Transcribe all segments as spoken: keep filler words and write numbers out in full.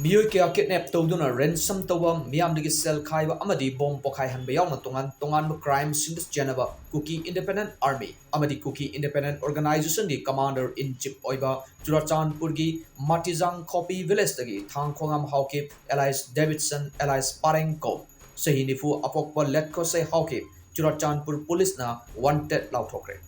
ꯃꯤꯑꯣꯏ ꯀꯌꯥ ꯀꯤꯗꯅꯦꯞ ꯇꯧꯗꯨꯅ ꯔꯦꯟꯁꯝ ꯇꯧꯕ, ꯃꯤꯌꯥꯝꯗꯒꯤ ꯁꯦꯜ ꯈꯥꯏꯕ ꯑꯃꯗꯤ ꯕꯣꯝ ꯄꯣꯈꯥꯏꯍꯟꯕ ꯌꯥꯎꯅ ꯇꯣꯉꯥꯟ ꯇꯣꯉꯥꯟꯕ ꯀ꯭ꯔꯥꯏꯝꯁꯤꯡꯗ ꯆꯦꯟꯅꯕ ꯀꯨꯀꯤ ꯏꯟꯗꯤꯄꯦꯟꯗꯦꯟꯠ ꯑꯥꯔꯃꯤ ꯑꯃꯗꯤ ꯀꯨꯀꯤ ꯏꯟꯗꯤꯄꯦꯟꯗꯦꯟꯠ ꯑꯣꯔꯒꯅꯥꯏꯖꯦꯁꯟꯒꯤ ꯀꯃꯥꯟꯗꯔ ꯏꯟ ꯆꯤꯐ ꯑꯣꯏꯕ ꯆꯨꯔꯥꯆꯥꯟꯄꯨꯔꯒꯤ ꯃꯥꯇꯤꯖꯥꯡ ꯈꯣꯄꯤ ꯚꯤꯂꯦꯖꯇꯒꯤ ꯊꯥꯡꯈꯣꯉꯥꯝ ꯍꯥꯎꯀꯤꯞ ꯑꯦꯂꯥꯏꯁ ꯗꯦꯕꯤꯗꯁꯟ ꯑꯦꯂꯥꯏꯁ ꯄꯥꯔꯦꯡ ꯀꯧ ꯆꯍꯤ ꯅꯤꯐꯨ ꯑꯄꯣꯛꯄ ꯂꯦꯠꯈꯣꯁꯦ ꯍꯥꯎꯀꯤꯞ ꯆꯨꯔꯥꯆꯥꯟꯄꯨꯔ ꯄꯨꯂꯤꯁꯅ ꯋꯥꯟꯇꯦꯗ ꯂꯥꯎꯊꯣꯛꯈ꯭ꯔꯦ꯫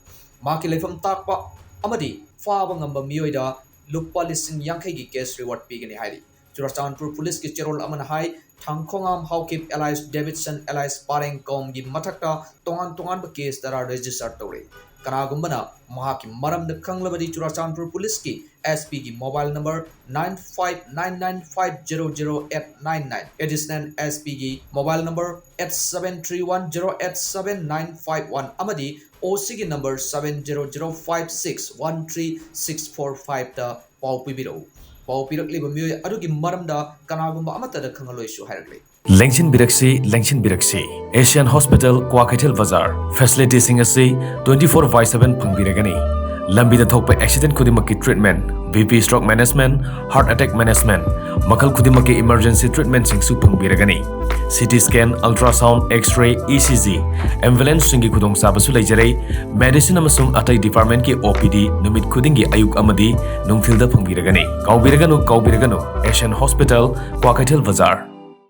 ꯃꯍꯥꯛꯀꯤ ꯂꯩꯐꯝ ꯇꯥꯛꯄ ꯑꯃꯗꯤ ꯐꯥꯕ ꯉꯝꯕ ꯃꯤꯑꯣꯏꯗ ꯂꯨꯄꯥ ꯂꯤꯁꯤꯡ ꯌꯥꯡꯈꯩꯒꯤ ꯀꯦꯁ ꯔꯤꯋꯥꯔꯗ ꯄꯤꯒꯅꯤ ꯍꯥꯏꯔꯤ꯫ ꯆꯨꯔꯥꯆꯥꯟꯄꯨꯔ ꯄꯨꯂꯤꯁꯀꯤ ꯆꯦꯔꯣꯜ ꯑꯃꯅ ꯍꯥꯏ, ꯊꯥꯡꯈꯣꯉꯥꯝ ꯍꯥꯎꯀꯤꯞ ꯑꯦꯂꯥꯏꯁ ꯗꯦꯕꯤꯗꯁꯟ ꯑꯦꯂꯥꯏꯁ ꯄꯥꯔꯦꯡ ꯀꯧꯝꯒꯤ ꯃꯊꯛꯇ ꯇꯣꯉꯥꯟ ꯇꯣꯉꯥꯟꯕ ꯀꯦꯁ ꯇꯔꯥ ꯔꯦꯖꯤꯁꯇꯔ ꯇꯧꯔꯤ꯫ ꯀꯅꯥꯒꯨꯝꯕꯅ ꯃꯍꯥꯛꯀꯤ ꯃꯔꯝꯗ ꯈꯪꯂꯕꯗꯤ ꯆꯨꯔꯥꯆꯥꯟꯄꯨꯔ ꯄꯨꯂꯤꯁꯀꯤ ꯑꯦꯁ ꯄꯤꯒꯤ mobile number nine five nine nine five zero zero eight nine nine, additional S ꯄꯤꯒꯤ mobile number eight seven three one zero eight seven nine five one ꯑꯃꯗꯤ ꯑꯣ ꯁꯤꯒꯤ number seven zero zero five six one three six four fiveꯇ ꯄꯥꯎ ꯄꯤꯕꯤꯔꯛꯎ꯫ ꯄꯥꯎ ꯄꯤꯔꯛꯂꯤꯕ ꯃꯤꯑꯣꯏ ꯑꯗꯨꯒꯤ ꯃꯔꯝꯗ ꯀꯅꯥꯒꯨꯝꯕ ꯑꯃꯠꯇꯗ ꯈꯪꯍꯜꯂꯣꯏꯁꯨ ꯍꯥꯏꯔꯛꯂꯤ꯫ ꯂꯦꯡꯁꯤꯟꯕꯤꯔꯛꯁꯤ, ꯂꯦꯡꯁꯤꯟꯕꯤꯔꯛꯁꯤ꯫ ꯑꯦꯁꯤꯌꯥꯟ ꯍꯣꯁꯄꯤꯇꯥꯜ, ꯀ꯭ꯋꯥꯀꯩꯊꯦꯜ ꯕꯖꯥꯔ꯫ ꯐꯦꯁꯤꯂꯤꯇꯤꯁꯤꯡ ꯑꯁꯤ twenty four by seven ꯐꯪꯕꯤꯔꯒꯅꯤ꯫ ꯂꯝꯕꯤꯗ ꯊꯣꯛꯄ ꯑꯦꯛꯁꯤꯗꯦꯟ ꯈꯨꯗꯤꯡꯃꯛꯀꯤ treatment, B P stroke management, heart attack management, ꯃꯈꯜ ꯈꯨꯗꯤꯡꯃꯛꯀꯤ ꯏꯃꯔꯖꯦꯟꯁꯤ ꯇ꯭ꯔꯤꯠꯃꯦꯟꯁꯤꯡꯁꯨ ꯐꯪꯕꯤꯔꯒꯅꯤ꯫ C T scan, ultrasound, x-ray, E C G, ꯑꯦꯝꯕꯨꯂꯦꯟꯁꯁꯤꯡꯒꯤ ꯈꯨꯗꯣꯡꯆꯥꯕꯁꯨ ꯂꯩꯖꯔꯦ꯫ ꯃꯦꯗꯤꯁꯤꯟ ꯑꯃꯁꯨꯡ ꯑꯇꯩ ꯗꯤꯄꯥꯔꯠꯃꯦꯟꯠꯀꯤ ꯑꯣ ꯄꯤ ꯗꯤ ꯅꯨꯃꯤꯠ ꯈꯨꯗꯤꯡꯒꯤ ꯑꯌꯨꯛ ꯑꯃꯗꯤ ꯅꯨꯡꯊꯤꯜꯗ ꯐꯪꯕꯤꯔꯒꯅꯤ꯫ ꯀꯥꯎꯕꯤꯔꯒꯅꯨ, ꯀꯥꯎꯕꯤꯔꯒꯅꯨ, ꯑꯦꯁꯤꯌꯥꯟ ꯍꯣꯁꯄꯤꯇꯥꯜ, ꯀ꯭ꯋꯥꯀꯩꯊꯦꯜ ꯕꯖꯥꯔ꯫